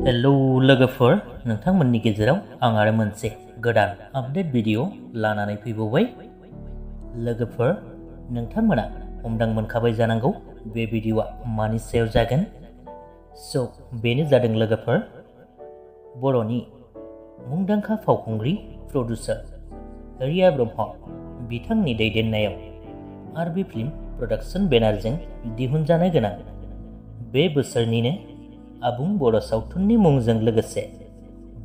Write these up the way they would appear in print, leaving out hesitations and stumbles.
Hello लोगोफोर, नोंथांमोननि गेजेराव आं आरो मोनसे गोदान आपडेट भिडिअ लानानै फैबावबाय। लोगोफोर, नोंथांमोना हमदां मोनखाबाय जानांगौ बे भिडिअआ मानि सायाव जागोन। बेनो जादों लोगोफोर, बर'नि मुंदांखा फावखुंग्रि प्रडिउसार रिया ब्रह्म बिथांनि दैदेननायाव RWDA प्रडाक्शन बेनारजों दिहुनजानो गोनां बे बोसोरनिनो आबुं बर' सावथुननि मुंजों लोगोसे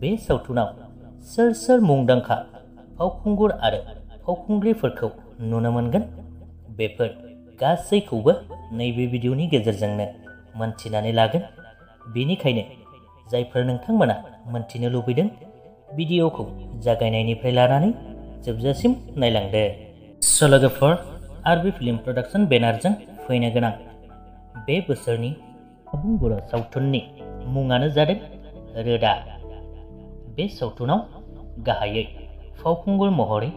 बे सावथुनाव सोर सोर मुंदांखा फावखुंगुर आरो फावखुंग्रिफोरखौ नुनो मोनगोन, बेफोर गासैखौबो नैबे भिडिअनि गेजेरजोंनो मोनथिनानै लागोन। बेनिखायनो जायफोर नोंथांमोना मोनथिनो लुबैदों, भिडिअखौ जागायनायनिफ्राय लानानै जोबजासिम नायलांदो। लोगोफोर, RWDA प्रडाक्शन बेनारजों फैनो गोनां बे बोसोरनि आबुं बर' सावथुननि मुङानो जादों रोदा। बे सावथुनाव गाहायै फावखुंगुर महरै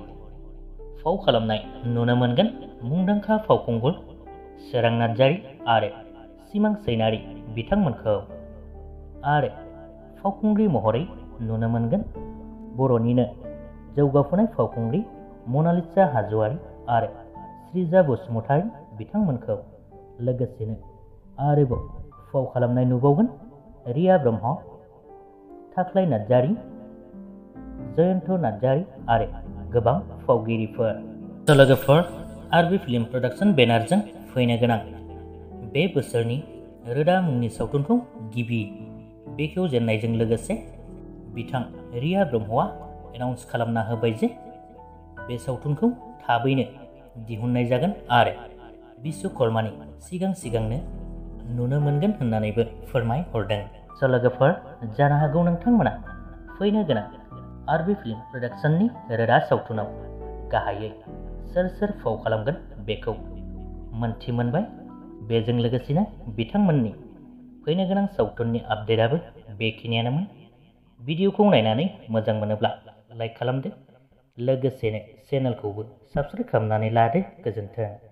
फाव खालामनाय नुनो मोनगोन मुंदांखा फावखुंगुर सोरां नार्जारि आरो सिमां सैनारि बिथांमोनखौ, आरो फावखुंग्रि महरै नुनो मोनगोन बर'निनो जौगाफुनाय फावखुंग्रि मनालिसा हाज'वारि आरो श्रीजा बसुमतारी बिथांमोनखौ। लोगोसेनो आरोबाव फाव खालामनाय नुबावगोन रिया ब्रह्म, थाख्लाय नार्जारि, जयन्त नार्जारि आरो गोबां फावगिरिफोर। लोगोफोर, RWDA प्रडाक्शन बेनारजों फैनो गोनां बे बोसोरनि रोदा मुंनि सावथुनखौ गिबि बेखेवजेननायजों लोगोसे बिथां रिया ब्रह्मआ एनाउन्स खालामना होबाय जे बे सावथुनखौ थाबैनो दिहुननाय जागोन आरो बिश्वकर्मानि सिगांनो नुनो मोनगोन होननानैबो फोरमायहरदों। लोगोफोर, जानो हागौ नोंथांमोना फैनो गोनां RWDA प्रडाक्शननि रोदा सावथुनाव गाहायै सोर सोर फाव खालामगोन बेखौ मोनथि मोनबाय। बेजों लोगोसेनो बिथांमोननि फैनो गोनां सावथुननि आपडेटआबो बेखिनियानोमोन। भिडिअखौ नायनानै मोजां मोनोब्ला लाइक खालामदो, लोगोसेनो चेनेलखौबो साबस्क्राइब खालामनानै लादो। गोजोन्थों।